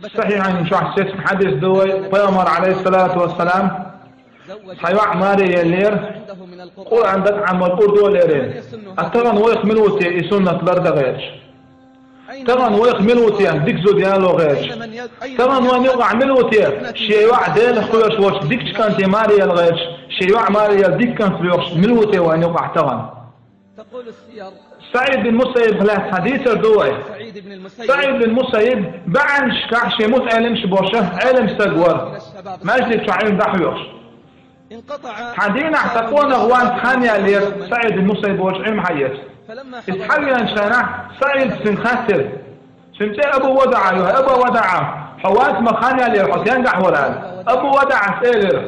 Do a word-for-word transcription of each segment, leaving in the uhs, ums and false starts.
Сахьихьайн чохь сецна хьадис ду вай, пайхамар, алейхиссалату вассалам, цхьа йоӀ маре еллера, Къуръан дагахь Ӏамал урдолера. А тахана вайх мила ву те и суннат лардан гӀерташ? Тахана вайх мила ву те дика зуда яло гӀерташ? Тахана вайн юкъахь мила ву те шен йоӀ Делах кхоьруш волчу дикачу кӀанте маре яла гӀерташ, шен йоӀ маре яла дика кӀант лоьхуш мила ву те вайн юкъахь тахана? СаӀид бин Мусаййибах лаьцна хьан дийцар ду вай. СаӀид бин Мусаййиб баьӀанашкахь шен мутаӀеллимаш боша Ӏелам стаг вара, маьждиг чохь Ӏилма дӀахьоьхуш. Цхьана дийнахь цхьа къонах ван хан яллера СаӀид бин Мусаййиб волчу Ӏилма хьаэца. Иза хьавеанчу хенахь СаӀида цуьнга хаьттира. Цуьнан цӀе Абу ВадаӀа ю, хӀай Абу ВадаӀа, хьо вац ма хан яллера, хьо стенгахь вара аьлла. Абу ВадаӀас элира: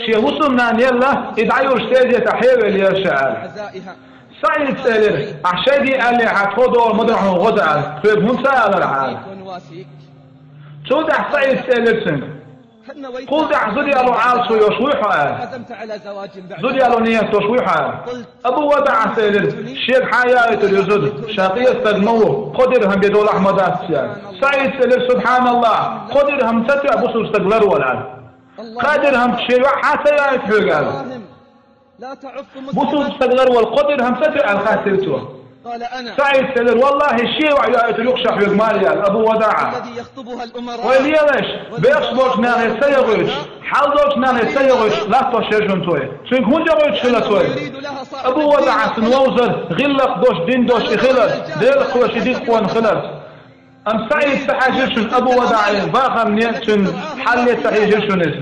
«Шен хӀусамнана елла, и дӀайолуш тезета хьевеллера ша», — аьлла. СаӀида элира: «Ахь шайга аьллехьа, тхо догӀу ма ду хьуна гӀо дан», — аьлла. «Соьга хӀунда ца алара хьан?» — аьлла. Цул тӀаьхьа СаӀида элира цуьнга: «Кхул тӀаьхьа зуда яло Ӏалашо йолуш вуй хьо?» — аьлла. «Зуда яло ниет долуш вуй хьо?» — аьлла. Абу ВадаӀас элира: «Шега хьан яийтур ю зуда, ша къен стаг ма ву, кхо дирхӀам бен долахь ма дац», — аьлла. СаӀида элира: «СубхьаналлахӀ, кхо дирхӀам ца тоьа бусулба стаг лар вара», — аьлла. Кхаа дирхӀам шен йоӀ хьан ца яийта хьоьга аьлла. Бусулба стаг лар вала кхо дирхӀам ца тоьа аьлла хаьттира цо. СаӀида элира: «ВаллахӀи, шен йоӀ яийтур ю-кх ша хьоьга маре аьлла, Абу ВадаӀа. Вай лелаш, бехаш болчу нахе ца яхуьйтуш, хьал долчу нахе ца яхуьйтуш, латтош яра шуна цо. Цуьнга хӀунда яхуьйтуш хилла цо?» Абу ВадаӀа цуьнан вовзар, гӀиллакх долуш, дин долуш и хилар, Делах кхоьруш и дика къонах хилар. Амма СаӀида ца хьаьжира шуна Абу ВадаӀан бахамне, цуьнан хьалле ца хьежира шуна иза.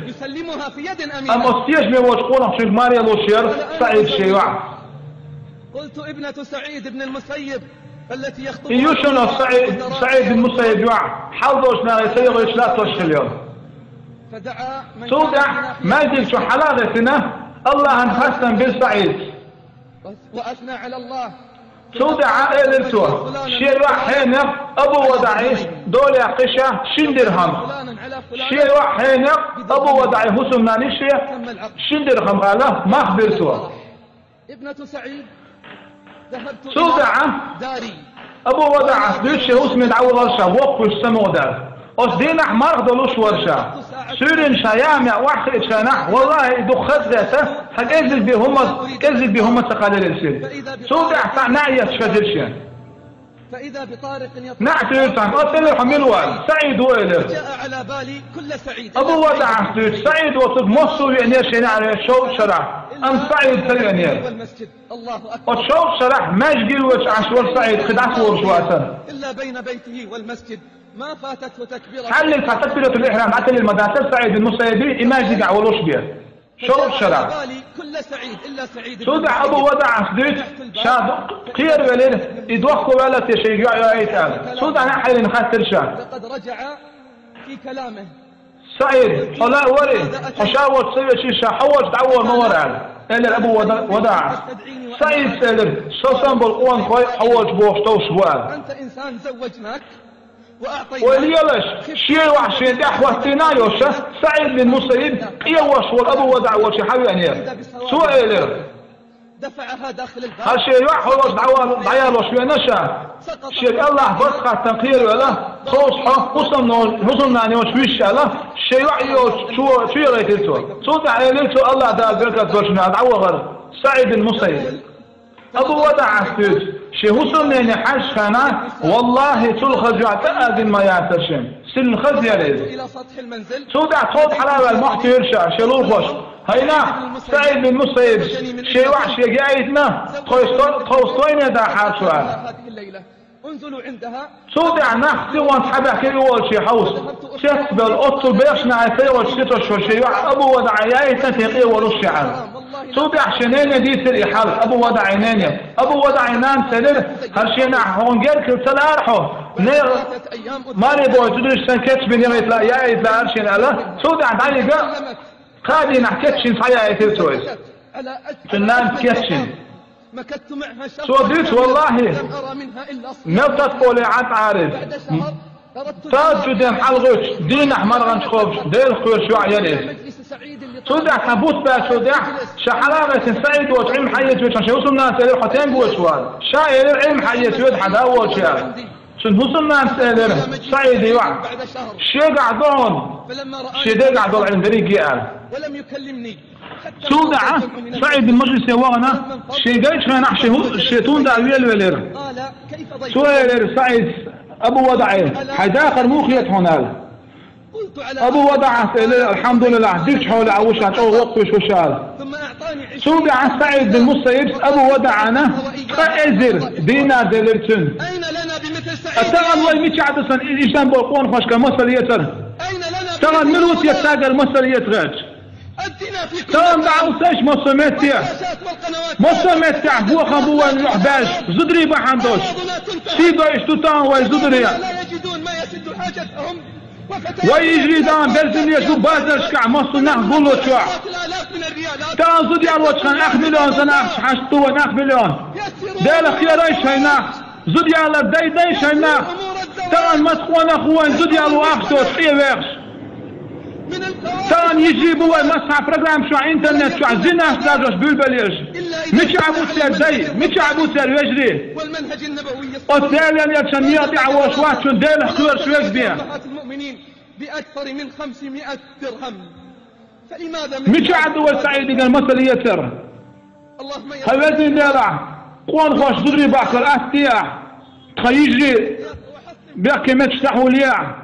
Амма оцу тешаме волчу къонахчуьнга маре луш яра СаӀида шен йоӀ. И ю шуна оцу СаӀид, СаӀид бин Мусаййиб йоӀ, хьал долчу нахе ца яхуьйтуш латтош хилла йолу. Цул тӀаьхьа маьждиг чу хьала а гӀиртина, Аллахьан хастам бира СаӀида. Цул тӀаьхьа элира цо: «Шен йоӀ хьенех Абу ВадаӀи долехь кхиша шин дирхӀам. Шен йоӀ хьенех Абу ВадаӀи хӀусамнана йиша шин дирхӀам», — аьлла, мах бира цо. Цул тӀаьхьа Абу ВадаӀас дуьйцу шен хӀусаме дӀавахара ша, воккхавеш самукъадаьлла. Оцу дийнахь марха долуш вара ша. Суьйранна ша яа меа охьахиъчу хенахь, валлахӀи, и дукха хаза гӀерта, цхьа кӀеззиг бен хӀума, кӀеззиг бен хӀума ца кхаллира иза. Цул тӀаьхьа цхьаъ неӀ етташ хезира шена. НеӀ туьйра цхьаьна, оцу элира: «Хьо мила ву?» — аьлла. «СаӀид ву», — элира. Абу ВадаӀас дуьйцу: «СаӀид воцург массо а веанера шен неӀаре шовзткъа шарахь, амма СаӀид ца веанера». Оцу шовзткъа шарахь маьждиге воьдуш Ӏаш вара СаӀид, кхин дӀасаволуш вацара. Цхьаьллиг цхьа такбиратул ихьрам дӀателлина ма дацара СаӀид бин Мусаййиби и маьждигехь волуш бен. Шовзткъа шарахь. Цул тӀаьхьа Абу ВадаӀас дуьйцу, ша кхеравелира, и дохковаьлла те шайга йоӀ яийта аьлла. Цул тӀаьхьа неӀ хьаеллина хаьттира ша: «СаӀид, хьо лаа варий? Хьо ша волчу ца веший, ша хьо волчу дӀавора ма вара», — аьлла. Элира Абу Вада-, ВадаӀас. СаӀида элира: «Со санна болу къонахой хьо волчу бохуш товш бу», — аьлла. Вай лелаш, шен йоӀ шена тӀаьхьа хӀоттийна а йолуш, СаӀид бин Мусаййиб къен вош волу Абу ВадаӀ волчу хьавеанера. Цо элира: «Хьан шен йоӀ хьо волчу дӀавала-, дӀаялош веана ша, шега Аллахь барт хаттам кхеравелла, тховса хьо хӀусамно-, хӀусамнана йолчу вуьйш», — аьлла, шен йоӀ йолчу чу-, чуегӀийтира цо. Цул тӀаьхьа элира цо: «Аллахь Дала беркат долчу наха дӀавахара СаӀид бин Мусаййиб». Абу ВадаӀас дуьйцу, шен хӀусамнене хьаьжча хенахь, валлахӀи, цул хаза йоӀ цкъа а дина ма яцара шен. Сильно хаза яра иза. Цул тӀаьхьа тхов хьала а ваьлла мохь туьйра ша, шен лулахошка: «ХӀай нах, СаӀид бин Мусаййиб шен йоӀ шега яийтина, тхо сто-, тхов стойне дахьара цо», — аьлла. Цул тӀаьхьа нах сихонца хьабаьхкира и волчу хьовса. Цецбевлла, оццул бехаш нахе ца йогӀучу ситошо шен йоӀ Абу ВадаӀа яийтина те къен волуш шен хьал. Цул тӀаьхьа шен нене дийцира и хьал Абу ВадаӀин нене. Абу ВадаӀин нанас элира: «ХӀара шен нах хьуна гергахила ца лаара хьо? Не маре бохуьйту дуьйш сан кечбина яийтла, яийтла ара шена», — аьлла. Цул тӀаьхьа дӀайига, кхаа дийнахь кечйина схьаяийтира цо иза. Цуьнан нанас кечйина. Цо дуьйцу, валлахӀи, мел тасболе Ӏад Ӏариза. Тажжуден хьалгӀуьттуш, дийнахь маргӀанчу кхобуш, Делах кхоьруш йоӀ яра иза. Цул тӀаьхьа цхьана бутт баьччул тӀаьхьа, ша хьалагӀаьттина СаӀид волчу Ӏилма хьаэца воьдуш, шен хӀусамнанас элира: «Хьо стенга воьдуш вара?» Ша элира: «Ӏилма хьаэца воьду хьан да волчу», — аьлла. Цун бусалба нанас элира СаӀида юкъе: «Шегахь догӀун, шен дегахь долу Ӏилма дерриге а», — аьлла. Цул тӀаьхьа СаӀид бин Мужайрисе вахана, шен гайчу хенахь шен хӀу-, шен тун да велавелира. Цо элира СаӀида: «Абу ВадаӀа, хьайн дахар муха хета хьуна?» — аьлла. Абу ВадаӀас элира: «АлхьамдулиллахӀ, дикачу хьолехь ву ша, чӀогӀа воккхавеш ву ша», — аьлла. Цул тӀаьхьа СаӀид бин Мусаййибас Абу ВадаӀана ткъа эзар динар делира цуьнга. Ткъа тахана вай мичахь ду сан и-, иштта болу къонахошкара масал эцар? Тахана мила ву те цаьргара масал эца гӀерташ? Тахана дӀа а луьйш массо а метте, массо а меттехь бохам бу вайна юьхь баьржаш, зударий бахьана долуш. Сий дойуш ду тахана вай зударий. Вай йижарий тахана берзан еш бу базаршкахь массо а нах гуллучохь. Тахана зуда ялочу хенахь ах миллион санна ахча хьашт ду вайн, ах миллион. Делах кхерай шайн нах. Зуда ялар дай, дай шайн нах. Тахана маца къонах ву вайн зуда яло ахча доцуш къен вехаш. Тахана йижарий бу вай массо а программа чохь, интернет чохь зинаш даржош буьйлабелла еш. Мичахь бу церан дай, мичахь бу церан вежарий? Оцу Делан элчанан некъа тӀехь волуш вац шуна Делах кхоьруш верг бен. Мичахь ду вай СаӀидигара масал эцар? Хьан везан Делахь, къонахоша зударий бахкар атта де ахь, тхан йижарий бехке метташ схьахьулъе ахь.